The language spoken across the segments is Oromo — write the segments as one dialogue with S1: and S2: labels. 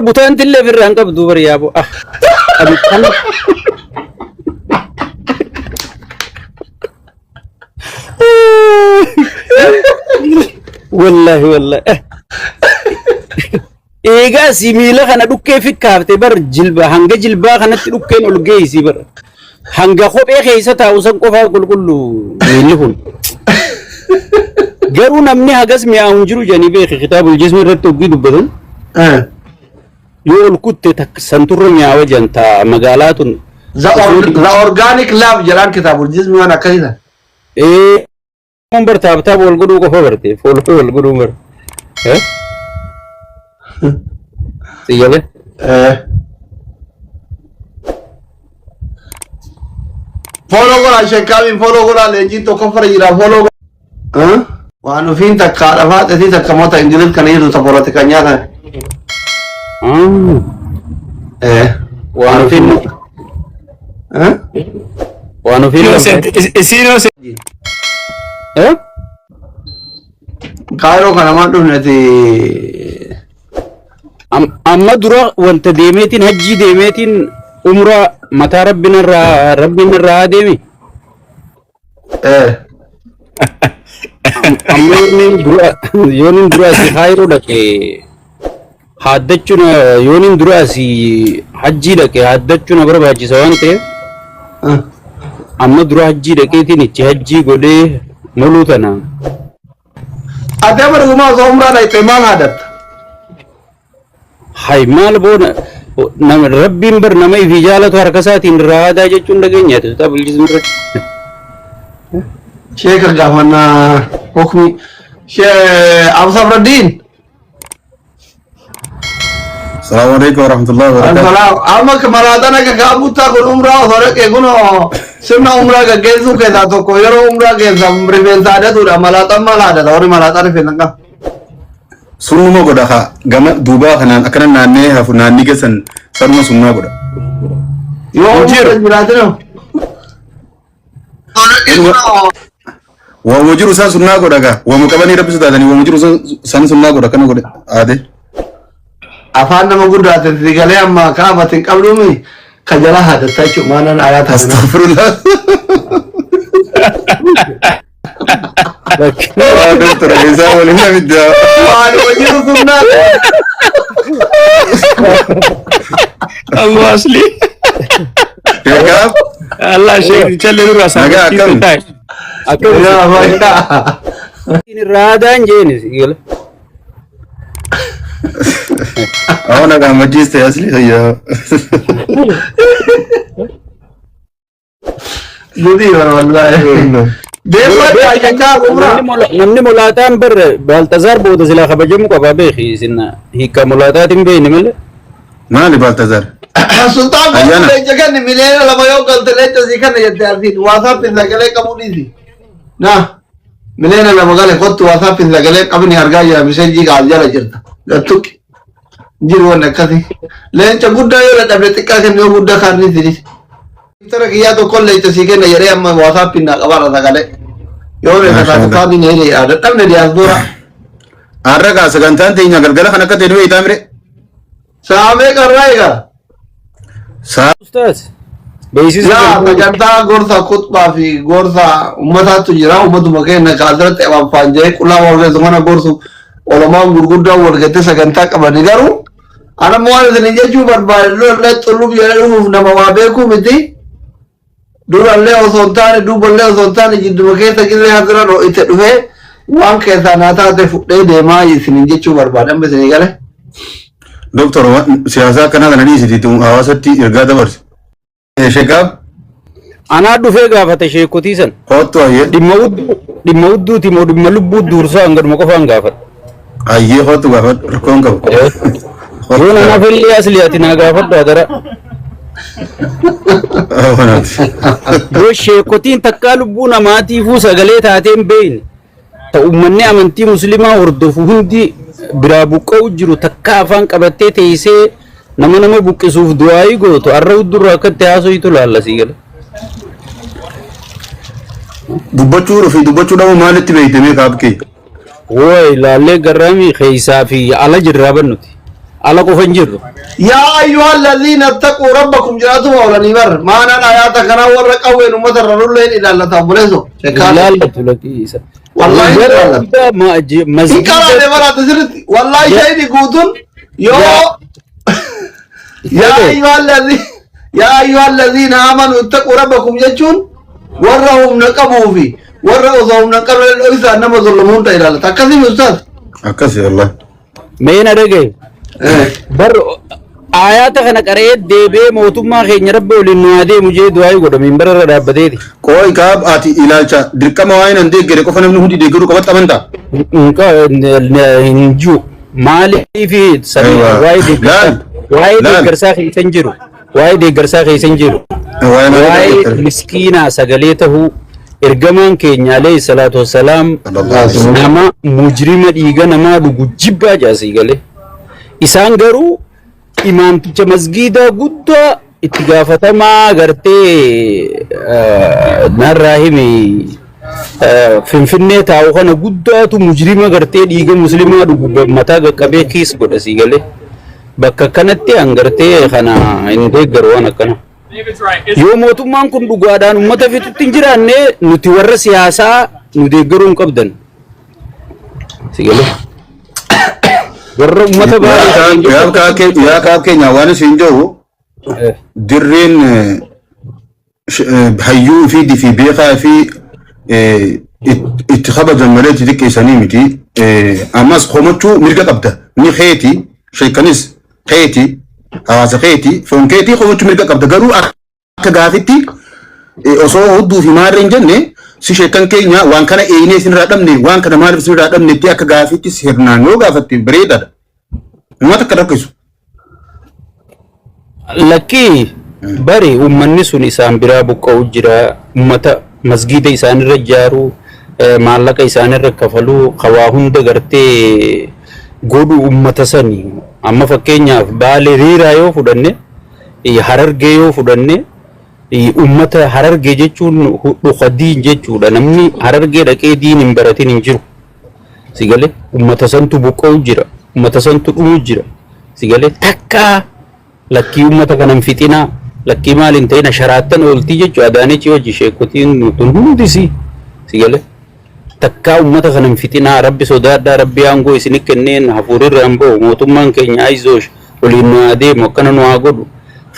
S1: Bar butaanti illee ofirraa hin qabdu bar yaaboo. Ah. Kan Wallaahi wallaahi. Eegaa si miila kana dhukkee fikkaafte bar jilba hanga jilbaa kanatti dhukkeen ol geessi bar. Hanga kophee keessa taa'u san qofaa qulqullu miilli kun. Garuu namni hagas mi'aawu hin jiru jedhanii beeki kitaabul jismi irratti hoggii dubbatan. Yoo ol kutte takka santurra mi'aawa jedhan taa magaalaa tun.
S2: The organic love jedhaan kitaabul jismi waan akkasii sana.
S1: Ee kun bar taaptaap wal godhuu qofa barte fooloo wal godhuu bar. Eh? Siyyale.
S2: Follow godhaa sheekkaamiin follow godhaa leenjiin tokkoffara jira follow godhaa. Waan ofiin takka haadha faaxetii takka moota Ingiliz kana jirtu ta polotikanyaa kana.
S1: Waan ofiin waan ofiin
S3: Isiinoo
S1: Eh?
S2: Kaayiroo kana maan dhufneti.
S1: Amma dura wanta deemeetiin hajjii deemeetiin umraa mataa rabbiin irraa rabbiin irraa deeme. Amma yooniin dura asii kaayiroo dhaqe haaddachuun yooniin dura asii hajjii dhaqe haaddachuu na barbaachisa waan ta'eef amma dura hajjii dhaqeetiin ichi hajjii godhee moluu tana.
S2: Ati amma dhugumaa osoo umraa dhaqxe maal haadatta?
S1: Hay maal boona nama rabbiin bar nama ifii jaalatu harka isaatiin irraa haadaa jechuun dhageenya ati kitaaba bulchiisni irratti.
S2: Sheeka gaafannaa hukmi. Shee Abu Safraddiin.
S4: Assalamu alaikum warahmatullahi wabarakatuh.
S2: Asalaam. Amma malaataan akka kaabuttaa kun umraa osoo dhaqee kun sirna umraa gaggeessuu keessaa tokko yeroo umraa keessa rifeensa haadhatudha. Malaataan maal haadhata? Warri malaataa rifeensa hin qabu.
S4: Sunnuma godha haa gama duubaa kanaan akkana naannee hafu naannii keessan sanuma sunnaa godha.
S2: Yoo umraa hin jiraatin hoo?
S4: Waamuma jiru isaan sunnaa godha gaa. Waamuma qabanii rabbi sodaatanii waamuma jiru isaan sunnaa godha akkana godhe aadee.
S2: Afaan nama guddaate si galee amma kaabati hin qabduumi ka jala haadatta jechuudha maanaan ayaata kana.
S4: Astaghfirullah. Waa doktora isaa waliin namidda.
S2: Waanuma jiru sunnaa.
S3: Abu Asli.
S4: Sheekaaf
S3: Allah sheek challe nurraa
S4: Nagaa akkam?
S3: taa'e.
S1: Akka
S2: Yaa fayyaa.
S1: irraa haadaan jeeni sigala.
S4: Awwa nagaa majiiste asli hayyaa.
S2: Gudii bara wallaahi. Deemaa jechaa umraa.
S1: Namni mulaataan bar Baaltazaar booda silaa kabajamu qaba beeki isin hiikkaa mulaataatiin beeyne malee.
S4: Maali Baaltazaar?
S2: Sultaan
S4: Ayyaana.
S2: kun leenca kenni miliyoona 2 yoo galte leenca sii kenna jette arsiin waasaappiin sagalee qabuu dhiisi. Na miliyoona 2 gale kottu waasaappiin sagalee qabni argaa jira miseenjii kaas jala jirta. Gattuqi. Jiru wanni akkasii. Leenca guddaa yoo dadhabde xiqqaa kenni yoo guddaa kaarni sidis. Tara kiyyaa tokko leenca sii kenna jedhee amma waasaappiin naa qabaarra sagalee. Yoo leenca taate
S4: Maashaa
S2: kaarni ni hiriira dadhabne diyaaspoora.
S4: Har'a gaa sagantaan teenya galgala kan akka ta'e nu beektaa mire?
S2: Saamee qarraa egaa.
S4: Saa
S1: Ustaaz. Beeksisa
S2: Yaa sagantaa gorsa kutbaa fi gorsa ummataatu jira. Ummatuma keenya kaasirratti afanfaan jedhee qullaa walgeessu kana gorsu olomaan gurguddaan walgattee sagantaa qabani garuu ana immoo waan isin jechuu barbaade durallee xullub jedhee dhufuuf nama waa beekuu miti. Durallee osoo hin taane duuballee osoo hin taane jidduma keessa gillee hasira itti dhufee waan keessaa naa taate fudhee deemaa isin jechuu barbaade amma isinii gale.
S4: Doktor siyaasaa akkanaa kana dhiisiti hawaasatti ergaa dabarsi. Sheekaaf
S1: Anaa dhufee gaafate sheekotii san.
S4: kottu hayyee.
S1: Dhimma hudduu dhimma hudduuti moo dhimma lubbuu duursaa hangaduma qofaan gaafadha.
S4: Hayyee kottu gaafadhu rakkoon qabu.
S1: Yoon anaaf illee asli ati naa gaafadhu adara. Yoo sheekotiin takkaa lubbuu namaatiifuu sagalee taatee hin beekne ta uummanni amantii musliimaa hordofu hundi biraa buqqa'u jiru takka afaan qabattee teessee nama nama buqqisuuf du'aayii gootu arra huddurraa akka itti haasoyitu laalla sii gala.
S4: Dubbachuu fi dubbachuu dhabuu maalitti beekte mee kaabkee?
S1: Wooy laallee garraamii keessaa fi ala jirraa bannuti. Ala qofa hin jirru.
S2: Yaa ayyuhal laziina ittaquu rabbakum jedhaatuma oolanii bar maanaan ayaata kanaa warra qawween uummata irra lolleen ilaallata obboleesso. Sheekkaan.
S1: Ilaallatu lakkii isa.
S2: Wallaahi
S1: Yeroo
S2: ilaallatu.
S1: hundaa
S2: Hin
S1: masgiida
S2: qaraane baraate sirriitti. Wallaahi shayni guutuun yoo yaa ayyuhal laziina yaa ayyuhal laziina aamanu ittaquu rabbakum jechuun warra humna qabuu fi warra osoo humna hin qabne dhoksaan nama zullumu hunda ilaallata. Akkasii ustaaz.
S4: Akkasi wallahi.
S1: Mee na dhagaye. Bar aayaata kana qara'ee deebi'ee mootummaa keenya rabbi waliin nu haa deemu jee du'aa godha minbara irra dhaabbateeti.
S4: Qooyi kaab ati ilaalcha dirqama waa'ee nan deeggere qofa namni hundi deeggaruu qabatti amantaa?
S1: Hin jiru. Maaliif sanii
S4: Aywa.
S1: waa'ee deeggarsaa
S4: Laal.
S1: waa'ee
S4: Laal.
S1: deeggarsaa keessa hin jiru. Waa'ee deeggarsaa keessa hin jiru.
S4: Waa'ee maalii
S1: Waa'ee
S4: deeggarsa?
S1: miskiinaa sagalee tahuu ergamaan keenya alayhi salaatu wassalaam
S4: Sallallahu alaihi wasallam.
S1: nama mujrima dhiiga namaa dhugu jibbaa jaasii galee. Isaan garuu imaamticha masgiidaa guddaa itti gaafatamaa gartee narraa himi Finfinnee taa'u kana guddaatu mujrima gartee dhiiga muslimaa dhugu mataa qaqqabee kiis godha sii galee. Bakka kanatti an gartee kana hin deeggaru waan akkana. Yoo mootummaan kun dhugaadhaan uummata fixutti hin jiraanne nuti warra siyaasaa nu deeggaruu hin qabdan. Si galee. Warra uummata baay'ee
S4: Yaa kaab keenya waan isin jiru dirreen hayyuu fi fi beekaa fi itti kabajan malee itti xiqqeessanii miti. Ammas komachuu mirga qabda. Ni keeti sheekanis keeti hawaasa keeti foon keetii komachuu mirga qabda. Garuu akka gaafitti osoo hudduu fi maarree hin jenne si sheekan keenya waan kana eenyee isinirraa dhabne waan kana maaliif isinirraa dhabne itti akka gaafitti sirnaan yoo gaafatte bareedaadha. Uummata akka rakkisu.
S1: Lakkii bari uummanni sun isaan biraa buqqa'u jira. Uummata masgiida isaanirra ijaaru, maallaqa isaanirra kafaluu, hawaa hunda gartee godhu uummata sani. Amma fakkeenyaaf Baalee Riiraa yoo fudhanne, Harargee yoo fudhanne, uummata Harargee jechuun dhuka diin jechuudha. Namni Harargee dhaqee diin hin baratin hin jiru. Si galee uummata santu buqqa'u jira. Uummata santu dhumu jira. Si galee takkaa lakkii uummata kana hin fixinaa lakkii maal hin ta'in sharaattan ooltii jechuudha. Adaanechi hojii sheekotiin tun hundisi. Si galee takkaa uummata kana hin fixinaa rabbi sodaadhaa rabbi aangoo isin kenneen hafuurirra hin ba'u mootummaan keenya ayizoosh waliin nu haa deemu akkana nu haa godhu.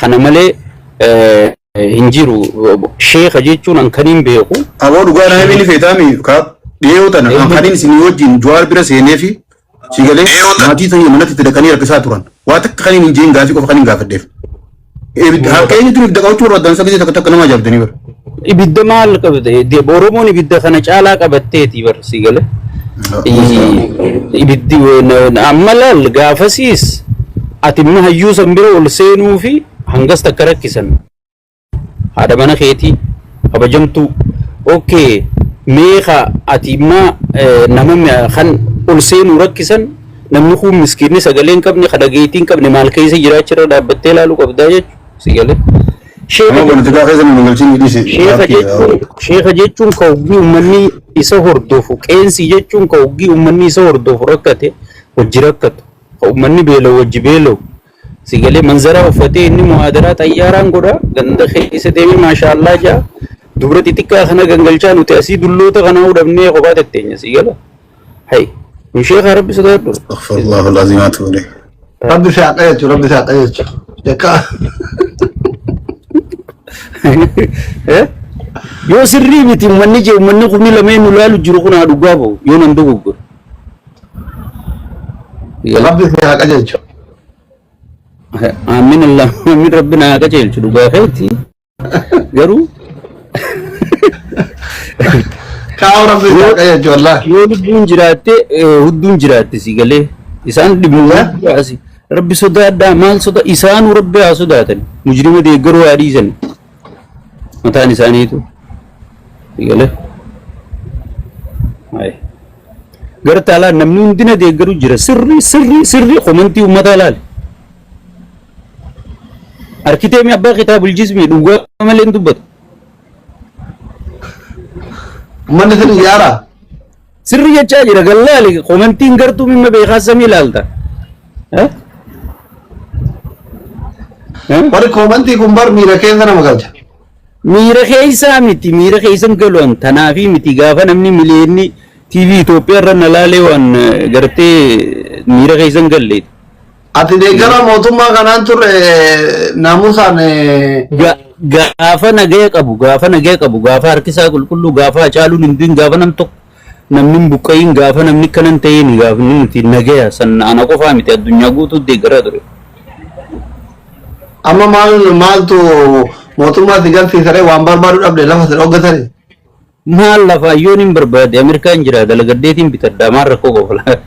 S1: Kana malee hin jiru. Sheeka jechuun an kan hin beeku.
S4: Aboo dhugaa nama inni feetaami kaab dhiyoo tana an kanin isin wajjin Jawaar bira seenee fi si galee maatii ta'ee manatti itti dhaqanii rakkisaa turan. Waa takka kan hin jeen gaafii qofa kan hin gaafadheef. Harka eenyutu ibidda qabachuu barbaadan sagalee takka takka nama ajaa'ibdanii bara.
S1: Ibidda maal qabde? Oromoon ibidda kana caalaa qabatteeti bar si galee. Ibiddi amma laal gaafasiis ati immoo hayyuu san bira ol seenuu fi hangas takka rakkisan. Haadha mana keetii kabajamtuu. Okay meeqa ati immoo nama kan ol seenuu rakkisan namni kun miskiinni sagalee hin qabne kadhageetii hin qabne maal keessa jiraachirra dhaabbattee ilaaluu qabdaa jechuudha. Si galee.
S4: Amma politikaa keessa nu galchiin dhiisi.
S1: Sheeka jechuun ka hoggii uummanni isa hordofu qeensi jechuun ka hoggii uummanni isa hordofu rakkate hojii rakkatu ka uummanni beela'u hojii beela'u. Si galee manzaraa uffatee inni muhaadaraa xayyaaraan godha ganda keessa deemee maashaallaa jaa dubra xixiqqaa kana gangalchaa nuti asii dulloota kanaa hudhamnee kophaa tetteenya si gala. Hay kun sheeka rabbi sodaadhu.
S4: Astaghfirullah al-azim atubu ilayh.
S2: Rabbi si haa qajeelchu, Rabbi si haa qajeelchu. Sheekkaa.
S1: Yoo sirrii miti uummanni jee uummanni kumni lameen nu laalu jiru kun haa dhugaa ba'u yoo nan dogoggore.
S2: Rabbi si haa qajeelchu.
S1: Aamin Allah aamin rabbi na haa qajeelchu dhugaa keeti garuu
S2: Kaa'u Rabbi si haa qajeelchu wallaahi.
S1: yoo lubbuun jiraatte hudduun jiraatte si galee isaan dhibmu asi rabbi sodaadhaa maal soda isaanuu rabbi haa sodaatan mujrima deeggaruu haa dhiisan mataan isaaniitu si galee. Gara taalaa namni hundina deeggaru jira sirrii sirrii sirrii komantii uummataa laale. Arkiteemi abbaa kitaabul jismi dhugaa malee hin dubbatu.
S2: Uummanni sin ijaaraa?
S1: Sirrii jechaa jira gallaali komantiin gartuu mimma beekaa samii ilaalta.
S2: Warri koomantii kun bar miira keessa nama galcha.
S1: Miira keessaa miti, miira keessan galuun tanaafi miti. Gaafa namni miliyeenni TV Itoophiyaa irra na laalee waan gartee miira keessan galle.
S2: Ati deeggara mootummaa kanaan turre naamusaan.
S1: Gaafa nagaya qabu, gaafa nagaya qabu, gaafa harkisaa qulqulluu, gaafa Hacaaluun hin du'in, gaafa nam tokko namni hin buqqayin, gaafa namni kanan ta'een, gaafa nuti nagaya san ana qofaa miti, addunyaa guutuu deeggaraa ture.
S2: Amma maal maaltu mootummaa si galsiisaree waan barbaadu dhabde lafa si dhoggatanii?
S1: Maal lafa yoon hin barbaade Ameerikaan jira, dalagaddeetiin bitadha, maal rakkoo qofa lafa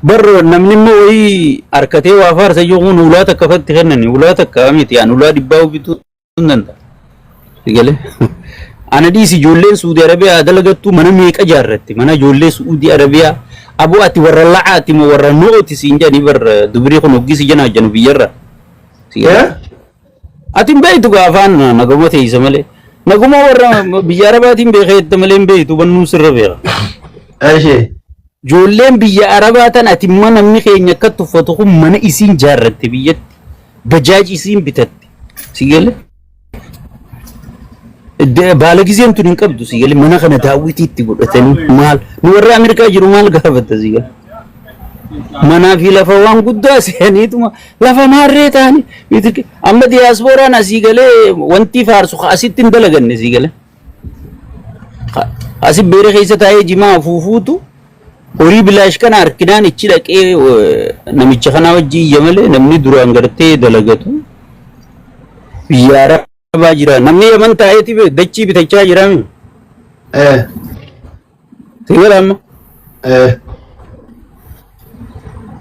S1: bar. Namni immoo wayii harkatee waa faarsa yoo kun ulaa takka fatti kennani, ulaa takka miti, an ulaa dhibbaa bituu hin danda'a. Galee ana dhiisi, ijoolleen Suudi Arabiyaa dalagattuu mana meeqa ijaarratti, mana ijoollee Suudi Arabiyaa. Aboo, ati warra la'aati moo warra no'ooti siin jedhanii bar dubrii kun hoggisi janaa janu biyyarra. Ati hin beektu gaafaan naguma teessa malee. Naguma warra biyya Arabaatiin beekee malee hin beektu, hubannuu sirra beeka.
S2: Ishee.
S1: Ijoolleen biyya Arabaa tan ati immoo namni keenya akka tuffatu kun mana isiin jaarratte biyyatti. Bajaaj isiin bitatte. Si galee? Baala gizeen tun hin qabdu, si galee? Mana kana daawwitii itti godhatanii maal nu warra Ameerikaa jiru maal gaafata, si galee? Manaa fi lafa waan guddaa seeniituma lafa maarree ta'anii amma diyaaspooraan asii galee wanti faarsu asitti hin dalaganne, si galee? Asi beera keessa taa'ee jimaa afuufuutu horii bilaash kana harkinaan ichi dhaqee namicha kana wajji iyya malee namni duraan gartee dalagatu biyya Arabaa jira. Namni Yaman taa'eeti dachii bitachaa jira mi? Si gala amma?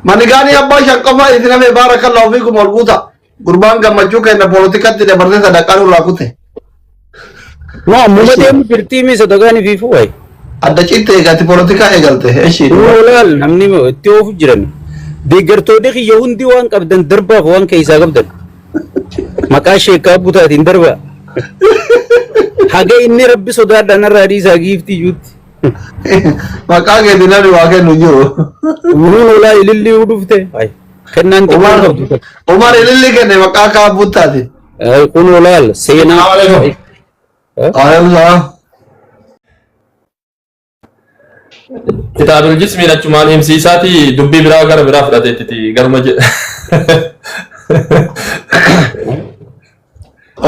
S2: Manigaanii abbaa shan qofa isin hafe, baarakallahu fiikum, ol guuta. Gurbaan gammachuu kenna poolitikatti dabarsee sadaqaa nurraa kute.
S1: No, ammuma deemu jirtii mi sadaqaan ifiifu wayi.
S2: Adda citte eegatti poolitikaa eegalte. Eshi.
S1: Olaal namni itti oofu jiran. Deeggartoonni kiyya hundi waan qabdan darbaaf, waan keessaa qabdan. Maqaa sheekaa butaatiin darbaa. Haga inni rabbi sodaadhaan irraa dhiisaa giiftii iyyuutti.
S2: Maqaa keetiin namni waa kennu hin jiru.
S1: Umuun olaa ilillii dhufte. Kennaan xiqqoo
S2: Umar
S1: qabdu.
S2: Umar ililli kenne maqaa kaa buttaati.
S1: Kun olaal seenaa.
S3: Assalamu
S2: Alaikum salaam.
S3: Kitaabul jismiin achumaan himsiisaati dubbii biraa gara biraa fudhateettiti garuma jedha.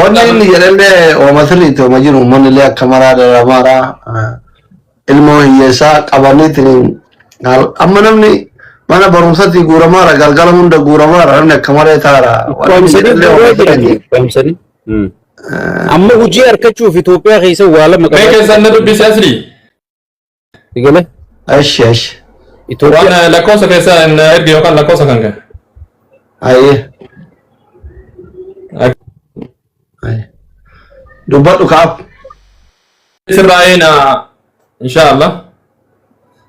S2: Onni inni jedhallee ooma sirriitti ooma jiru, uummanni illee akka maraa daramaadha. Ilmoo hiyyeessaa qabaniitiin amma namni mana barumsatti guuramaadha, galgala hunda guuramaadha, namni akka malee taara.
S1: Ukkaamsanii guuraa jirani. Ukkaamsanii. Amma hojii harkachuuf Itoophiyaa keessa waa lama
S3: Mee keessan na dubbisi asli.
S1: Sigale?
S2: Eshi eshi.
S1: Itoophiyaa
S3: Waan lakkoofsa keessa hin erge yookaan lakkoofsa kan ka'e.
S2: Ayyee. Ayyee. Dubbadhu kaaf.
S3: Sirraa eena inshaallah.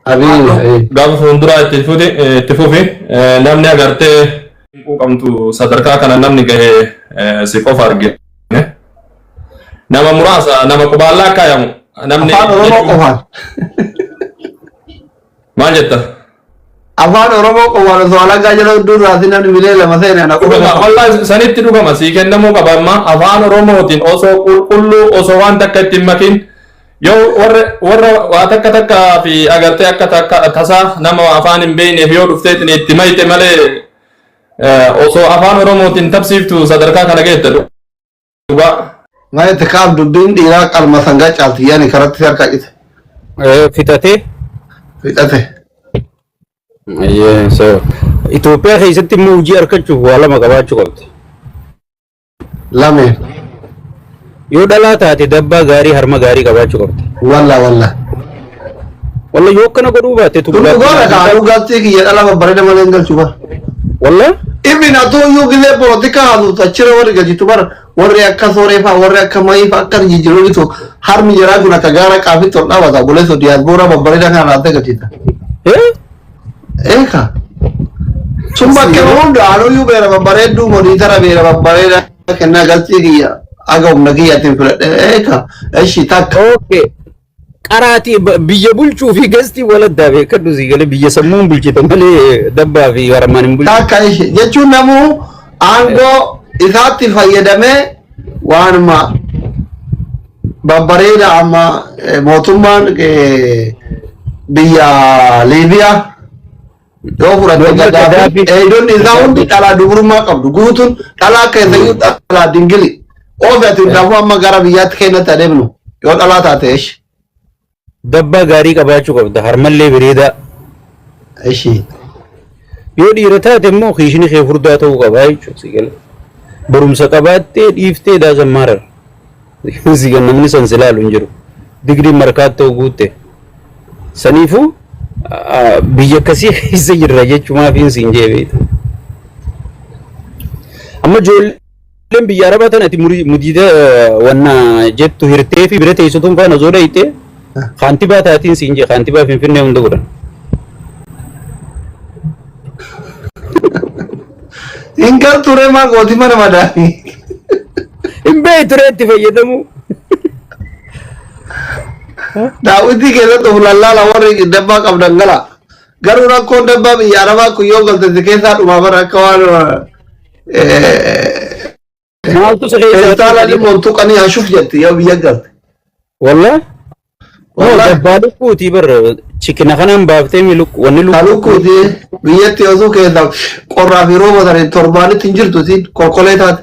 S2: Abii.
S3: Gaafa fuulduraa itti fufi namni agartee quuqamtu sadarkaa kana namni gahe si qofa argine. Nama muraasa nama qubaallaa kaayamu. Namni
S2: Afaan Oromoo qofaan.
S3: Maal jetta?
S2: Afaan Oromoo qofaan osoo alagaa jala durraati namni bilee lama seene ana qofa.
S3: Dhugama, wallahi sanitti dhugama sii kennamuu qaba. Amma afaan Oromootiin osoo qulqulluu, osoo waan takka itti hin makin, yoo warra waa takka takka fi agartee akka takka tasaa nama afaan hin beekneef yoo dhufteetiin itti mayte malee, osoo afaan Oromootiin tabsiiftu sadarkaa kana geette dhugaa.
S2: Maal itti kaaf dubbiin dhiiraa qalma sangaa caalti yaani karatti harka cite.
S1: Fixatee.
S2: Fixate.
S1: So Itoophiyaa keessatti immoo hojii argachuuf waa lama qabaachuu qabdi.
S2: Lameen.
S1: Yoo dhalaa taate dabbaa gaarii, harma gaarii qabaachuu qabdi.
S2: Walla walla.
S1: Walla yoo akkana godhuu baatte
S2: Tun dhugaadha kaa dhugaatti kiyya dhala babbareeda malee hin galchu bara.
S1: Walla
S2: Ibn atuu iyyuu gisee polotika haasoftu achirra warri galchitu bara, warri akka sooree fa'a, warri akka mayii fa'a akka jijjiiranitu harmi jaraa kun akka gaara qaafitti ol dhaabata, obboleessa diyaasbooraa babbareeda kana laaltee galchita.
S1: Eh?
S2: Eeka. Sun bakkee hunda anuyyuu beera babbareedduu moniitara beera babbareeda kennaa galchii kiyya aga humna kiyyaatiin filadhe eeka. Eshi takka.
S1: Okay. Qaraatii biyya bulchuu fi gastii waladdaa beekadhu, si galee? Biyya sammuun bulchita malee dabbaa fi harmaan hin bulchitu.
S2: Takka ishi jechuun namuu aangoo Isaatti fayyadamee waanuma babbareeda amma mootummaan biyya Liibiyaa yoo fudhatte
S1: Muammar
S2: Gaddaafii
S1: Gaddaafii.
S2: Eegdonni isaa hundi dhalaa dubrummaa qabdu guutuun dhalaa akka isayyuu dhalaa dingili oofi ati hundaafuu amma gara biyyaatti kennatti adeemnu yoo dhalaa taate eshi.
S1: Dabbaa gaarii qabaachuu qabda harmallee bareedaa.
S2: Eshi.
S1: Yoo dhiira taate immoo kiishni kee furdaa ta'uu qaba jechuudha si gala. Barumsa qabaattee dhiiftee doesn't matter. Si gala namni san si laalu hin jiru. Digrii markaattoo guutte. Saniifuu biyya akkasii keessa jirra jechumaaf siin jee beekta. Amma ijoolleen biyya Arabaa tana ati mudiida wanna jettu hirtee fi bira teessituun faana osoo dhayite kaantibaa taatiin siin jee kaantibaa Finfinnee hunda godhan.
S2: Hin galtu ree maa gooti mana madaanii.
S1: Hin beektu ree itti fayyadamu.
S2: Daawwitii keessatti of lallaala warri dabbaa qabdan gala. Garuu rakkoon dabbaa biyya Arabaa kun yoo galte si keessaa dhumaa bara akka waan
S1: Maaltu si keessaa
S2: feestaala limoon tuqanii hashuuf jetti yoo biyya galte.
S1: Wallah.
S2: Wallah.
S1: Dabbaa lukkuutii bar chikina kanaan baaftee mi lukku wanni
S2: Ka
S1: lukkuu.
S2: lukkuuti biyyatti osoo keessa qorraa fi rooba sana torbaanitti hin jirtu isiin kolkolee taate.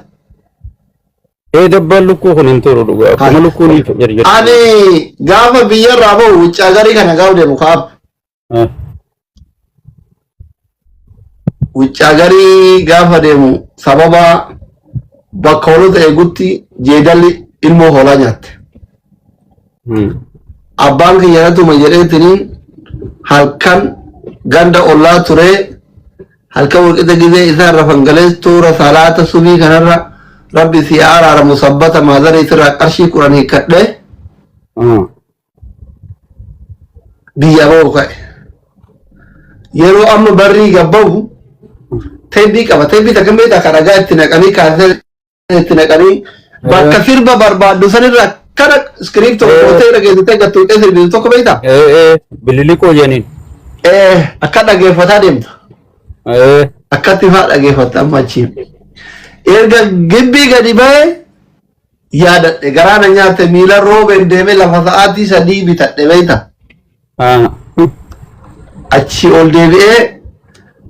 S1: Ee dabbaan lukkuu kun hin turu dhugaa. Akkuma lukkuun hin jarjartu.
S2: Ani gaafa biyyarraa bahu wuccaa garii kana gaafa deemu kaa'am. Wuccaa garii gaafa deemu sababa bakka hoolota eegutti jeedalli ilmoo hoolaa nyaatte. Abbaan kiyya natuma jedheetiniin halkan ganda ollaa turee halkan walqixa gizee isaan rafan galee toora salaata subii kanarra rabbi si araaramu sabbata maazarii sirraa qarshii 10 hiikkadhee biyya bahu ka'e. Yeroo amma barrii gabbahu teebbii qaba. Teebbii takka beektaa kan dhagaa itti naqanii kaasee itti naqanii bakka sirba barbaaddu sanirra kana iskiriiptoo gootee dhageessitee gattuuqee sirbitu tokko beektaa?
S1: Bililiqoo jedhaniin.
S2: Akka dhageeffataa deemta. Akkatti faa dhageeffatta amma achiin. Erga gibbii gadi ba'ee yaadadhe garaa na nyaate miila roobeen deemee lafa sa'aatii 3 bitadhe beekta. Achi ol deebi'ee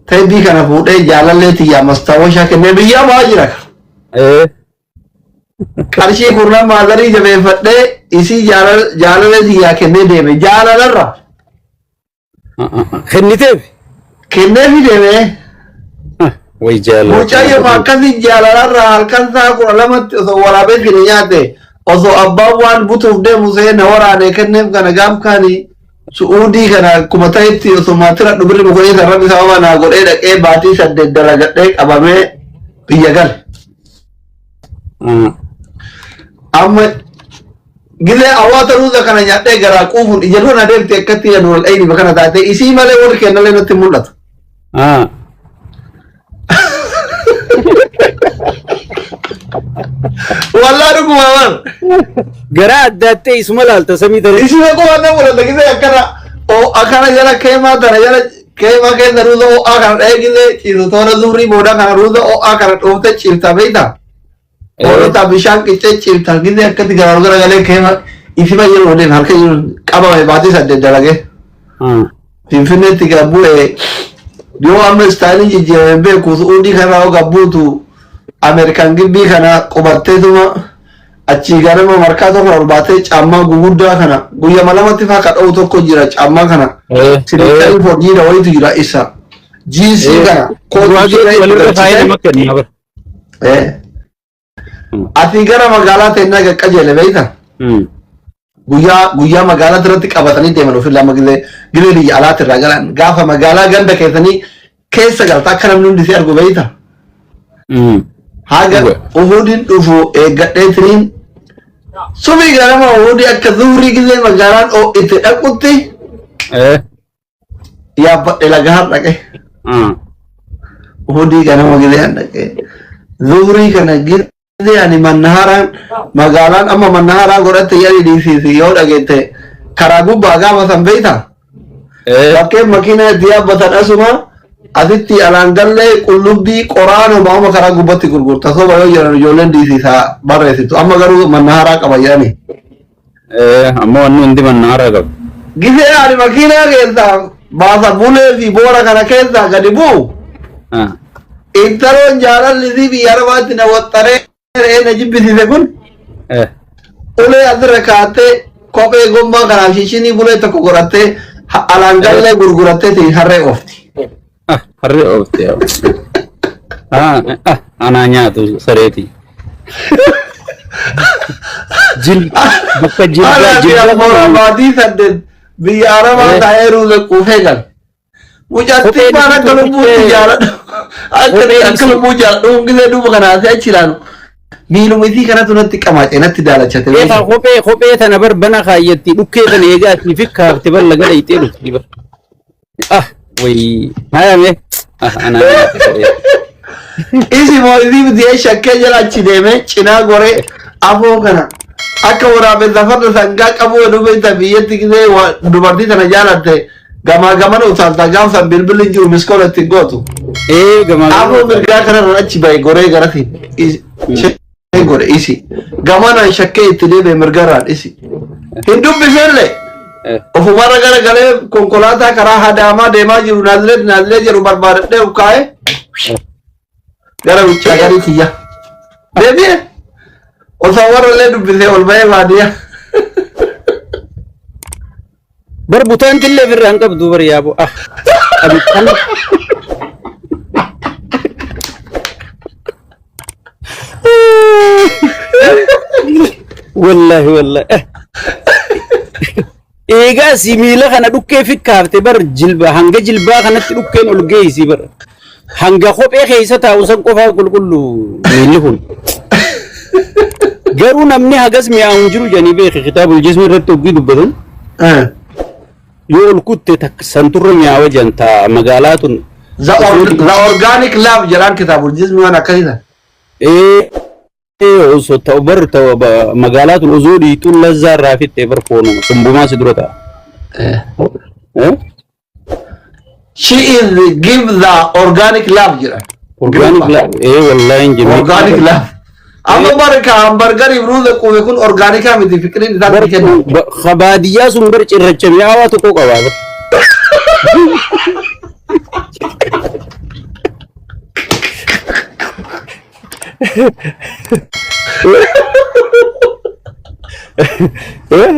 S2: teebii kana fuudhee jaalallee tiyyaa mastaawwashaa kennee biyyaa ba'aa jira. Qarshii kurnan maazarii jabeeffadhee isii jaalallee tiyyaa kennee deeme jaalalarra.
S1: Kenniteef.
S2: Kenneefi deeme.
S1: Way jaalala.
S2: Mucayyoo akkasii jaalalarraa halkan sa'a 12tti osoo waraabee fide nyaate osoo abbaan waan butuuf deemu see na waraanee kenneef kana gaaf kaani su'uudii kana akkuma ta'etti osoo maatira dhubirri mukoonii san rabbi sababa naa godhee dhaqee baatii 8 dalagadhee qabamee biyya gale. Amma gizee awwaata ruuza kana nyaadhee garaa quufuun ija dura na deemte akkatti ija nural ayni bakana taate isii malee warri kennallee natti hin mul'atu. Wallaa dhuguma bar.
S1: Garaa addaattee isuma laalta samii tana.
S2: Isuma qofa na mul'ata gizee akkana akkana jala keemaa tana jala keemaa keessa ruuza ho'aa kana dhahee gizee ciisu toora zuurii boodaa kana ruuza ho'aa kana dhooftee ciifta beektaa. Hoolota bishaan qiccee ciifta gizee akkatti garaa gara galee keema isima yeroo deem harka yeroo qabame baatii 8 dalagee. Finfinneetti gabbu'e yoo amma istaayiliin jijjiirame beeku su'uudii kanarraa yoo gabbuutu Ameerikaan gibbii kana qubatteetuma achii ganama markaa tokko ol baatee caammaa guguddaa kana guyyama lamatti faa ka dha'u tokko jira caammaa kana siniikarii forjiidha wayitu jira isa jiinsii kana kootii
S1: Guraagee
S2: siree itti
S1: walirra faayida
S2: galchitee
S1: makkanii bara.
S2: Ati gara magaalaa teennaa qaqqajeele beekta? Guyyaa guyyaa magaalaa irratti qabatanii deeman ofii lama gilee gilee biyya alaatti irraa galan gaafa magaalaa ganda keessanii keessa galta akka namni hundi si argu beekta? Haga uhudiin dhufu eeggadheetiniin subii ganama uhudii akka zuhrii gilee magaalaan itti dhaqutti yaabbadhe laga dhaqe. Uhudii ganama gilee dhaqe. Zuhrii kana gilee ani mannaharaan magaalaan amma mannaharaa godhatte yali dhiisiisi yoo dhageette karaa gubbaa gaafa san beekta. Bakkeen makiina itti yaabbatan asuma Asitti alaan gallee qullubbii qoraanuma amma karaa gubbatti gurgurta. Soba yoo jedhan ijoolleen diisisaa barreessitu. Amma garuu manna qaba jedhani.
S1: Amma wanni hundi mannaaraa qabu.
S2: Gisee ani makiinaa keessaa baasa bulee fi boora kana keessaa gadi bu'u. Intaloon jaalalli isii biyya arabaatti na waxxaree re'ee na jibbisiise kun ulee asirra kaa'attee, kophee gommaa kanaaf shishinii bulee tokko godhattee, alaan gallee gurgurattee ta'e harree oofti.
S1: Ah, harree oofte yaa. Ah, ah, anaa nyaatu sareeti. Jil bakka jilbaa
S2: Anaa fi
S1: jilbaa
S2: ammoo maatii 8 biyya arabaa taa'ee ruuze quufee gala. Mucattiin
S1: Kopheen
S2: maan akka
S1: isii
S2: lubbuutti jaaladhu. Akka
S1: Kopheen
S2: akka
S1: isii
S2: lubbuu jaaladhu gisee duuba kanaa asii achi ilaalu. Miiluma isii kanatu natti qamaacee natti daalachate.
S1: Eegaa kophee tana bar bana kaayyatti dhukkee tana eegaa asii fi kaafte bar laga dhayxee dhufti bar. Ah, wayii. Hayame. Ah, anaa nyaatu saree.
S2: Isi moo isii miti shakkee jala achi deemee cinaa goree afoo kana akka waraabessa farda sangaa qabu heduu beekta. Biyyatti gisee dubartii tana jaalatte gamaa gamana utaaltaa, gaafsan bilbilli hin jiru, miskool ittiin gootu.
S1: Ee, gamaa
S2: Afoo
S1: gama.
S2: mirgaa kanarra achi bahe goree garasiin ishee godhe isi gamanaan shakkee itti deebi'e mirgarraan isi hin dubbisellee ofumarra gara galee konkolaataa karaa hadaamaa deemaa jiru Naazireet Naazireet jedhu barbaadadhee of kaa'ee gara wuccaa garii kiyya deebi'e osoo warra illee dubbisee ol bahee baadiyyaa.
S1: Bar butaanti illee ofirraa hin qabdu bar yaaboo. Ah. Abi kan Wallahi wallahi. Eegaa si miila kana dhukkee fikkaafte bar jilba hanga jilbaa kanatti dhukkeen ol geessi bar. Hanga kophee keessa taa'u san qofaa qulqullu miilli kun. Garuu namni hagas mi'aawu hin jiru jedhanii beeki kitaabul jismi irratti hoggii dubbatan. Yoo ol kutte takka santurra mi'aawa jedhan taa magaalaa tun.
S2: The organic love jedhaan kitaabul jismi waan akkasii sana.
S1: Ee, osoo ta'u bar ta'u magaalaa tun osoo dhiituun lazzaa irraa fixxee bar foonuma sumbumaa si dura ta'a. Eh?
S2: She is give the organic love jedhan.
S1: Organic love. Ee, wallahi hin jenne.
S2: Organic love. Amma barka hamburgeriif ruuza quufe kun organikaa miti, fikiriin isaa
S1: Bar
S2: kenna.
S1: Baadiyyaa sun bar cirracha mi'aawaa tokko qaba. Bar. Eh?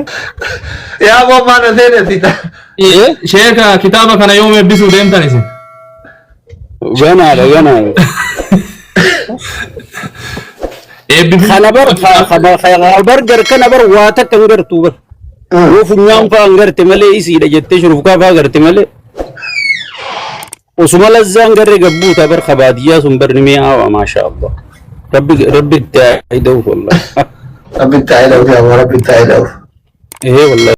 S2: Yaa bobbaa na seenessita.
S1: Eh?
S3: Sheeka, kitaaba kana yoom eebbisuu deemtan isin?
S1: Ganaadha, ganaadha.
S3: Eebbifuu.
S1: Kana bar burger kana bar waa takka hin gartuu bar. Yoo funyaan fa'aa hin garte malee isiidha jettee shurufkaa fa'aa garte malee. Osuma lazzaan garree gabbuuta bar baadiyyaa sun bar ni mi'aawa, maasha Allah. Rabbi rabbi itti haa ida'uuf wallahi.
S2: Rabbi itti haa ida'uuf, yaa rabbi itti haa ida'uuf.
S1: Ee wallahi.